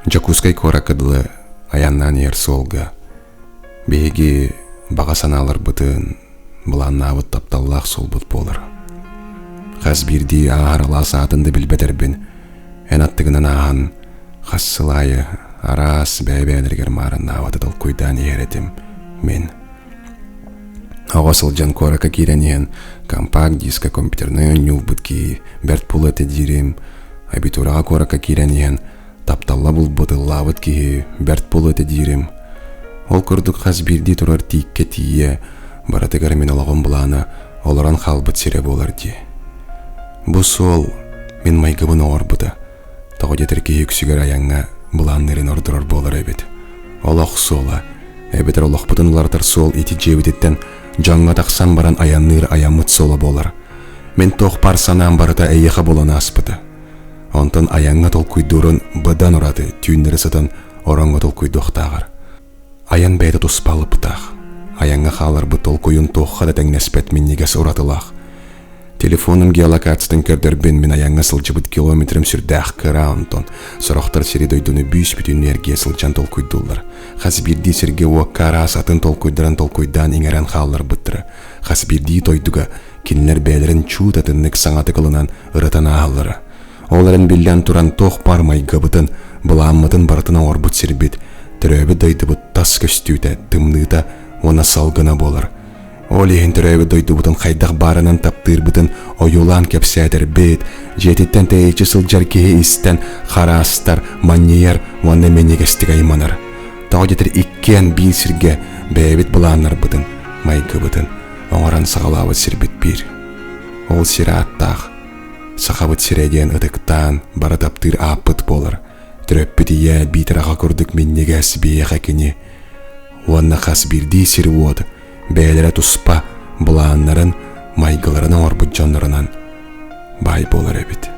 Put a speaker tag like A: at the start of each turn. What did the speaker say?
A: Дьокуускай куоракка дылы айаннаан иһэр суолга биһиги баҕа санааларбытын былааннаабыт тапталлаах суолбут буолар. Хас биирдии ааһар алаас аатын да билбэтэрбин, эн аттыгынан ааһан хас сыл аайы араас бэйэ-бэйэлэригэр маарыннаабаты толкуйдаан иһэр этим мин. Оҕо сылдьан куоракка киирэн иһэн компакт-диска компьютернай оонньуулбут киһи бэрт буолуо этэ диирим, абитураҕа куоракка киирэн иһэн тапталла булбут ыллаабыт киһи бэрт буолуо этэ диирим. Ол курдук хас биирдии турар тииккэ тиийэ барытыгар мин олоҕум былаана олорон хаалбыт сирэ буолар дии. Бу суол мин майгыбын оҥорбута. Тоҕо диэтэр киһи үксүгэр айаҥҥа былааннарын ордорор буолар эбит. Олох суола, эбэтэр олохпутун уларытар суол ити дьиэбититтэн дьоҥҥо тахсан баран айанныыр айаммыт суола буолар. Мин туох баар санаам барыта эйиэхэ буолан ааспыта. Онтон айаҥҥа толкуйдуурун быдан ураты түүннэри сытан ороҥҥо толкуйдуохтааҕар. Айан бэйэтэ туспа алыптаах. Айаҥҥа хааларбыт толкуйун туохха да тэҥнэспэт минньигэс уратылаах. Телефонум геолокациятын көрдөрбүн мин айаҥҥа сылдьыбыт километрым сүрдээх кыра онтон сорохтор сири-дойдуну бүүс-бүтүннүү эргийэ сылдьан толкуйдууллар. Хас биирдии сиргэ-уокка араас атын толкуйдарын толкуйдаан иҥэрэн хаалларбыттара. Хас биирдии дойдуга кинилэр бэйэлэрин чуут атыннык саҥатык ылынан ырытан ааһаллара. Ол эрэн биллэн туран туох баар майгыбытын, былааммытын барытын оҥорбут сирбит, төрөөбүт дойдубут тас көстүүтэ, тымныыта уонна салгына буолар. Ол иһин төрөөбүт дойдубутун хайдах баарынан таптыырбытын ойуулаан кэпсээтэрбит, дьиэтиттэн тэйиччи сылдьар киһи истэн хараастар, манньыйар уонна минньигэстик айманар. Тоҕо диэтэр иккиэн биир сиргэ бэйэбит былааннарбытын, майгыбытын оҥорон саҕалаабыт сирбит биир. Ол сир ааттаах Сахабыт сирэ диэн ытыктаан бары таптыыр ааппыт буолар. Төрөппүт ийэ биитэр аҕа курдук минньигэс биһиэхэ кини. Уонна хас биирдии сир-уот бэйэлэрэ туспа былааннарын, майгыларын оҥорбут дьоннорунан баай буолар эбит.